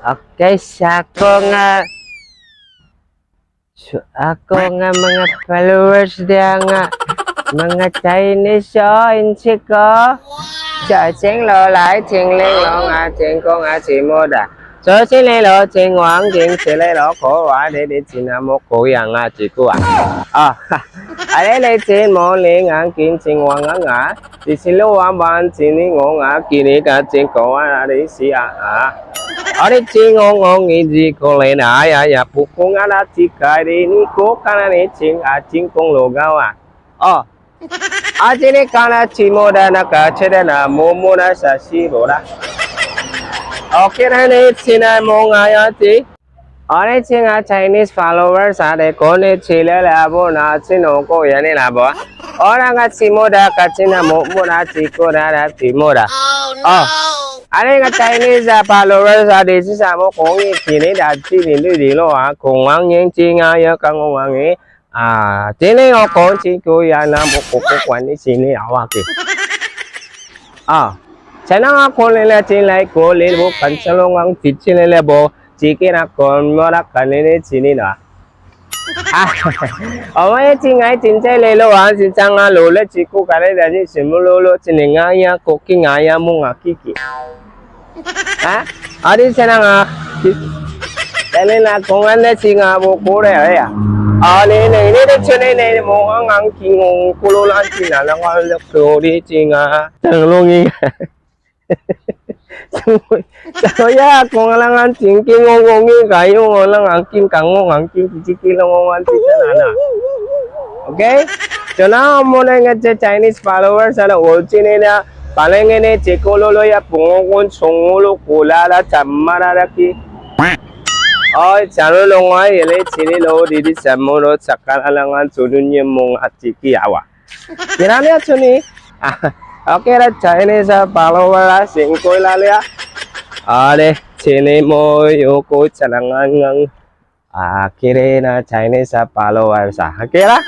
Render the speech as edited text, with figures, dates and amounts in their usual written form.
Okay, sa ako nga mga followers diya nga mga Chinese oh, insi ko. 小青楼来青玲珑啊，天空啊，寂寞的。左青玲珑，青黄金，青来老可话你的钱啊，莫过样啊，这个啊。啊，啊你你钱莫你眼见青黄啊啊，你青老啊万钱你我啊，见你个钱过啊，你是啊啊。啊你钱我我你这个来那呀呀，不公啊那几个的你过看了你钱啊，进公路高啊，哦。啊，这里看了寂寞的那个，吃的那木木那啥西不啦？Okay na ni sina mo nga yati. Ani chinga Chinese followers ade kone chile labo na chino ko yani labo. Ora nga chimoda ka china mo mo na chiko na na chimoda. Oh Oh. no! Ani nga Chinese followers ade si sa mo kong ni chini da chini lu di lo ah kong wang yin chinga ya kang wang yi啊，今天我讲这个呀，那我我我管你心里啊嘅啊，前那个可能咧进来过来，我看成了我提起来了不？这个那个我那看你的心里了。啊，我们进来进这来了啊，是张啊路了，这个个咧是什么路路？这个啊呀，国境啊呀，木啊基基。啊，啊你先啊，但你那公安的钱啊，无过来呀。啊，你你你你出来你冇硬见我咕噜烂钱啊，两个六个你钱啊，等容易。所以啊，讲人眼睛见我我应该用我人眼睛讲我眼睛自己见我眼睛真啊。Okay? So now mo na nga sa Chinese followers ana original na palengene jekololo ya bungon 총으로 골라라 잠마라라키 어 자로롱아 얘네 지리로 리리 잠모로 작가랑한 조눈이 몽 아찌기 아와 किराने चुनी. Okay ra Chinese follower singkoy lalia are chini mo yoko chalangang ah kire na Chinese followers ah okay ra.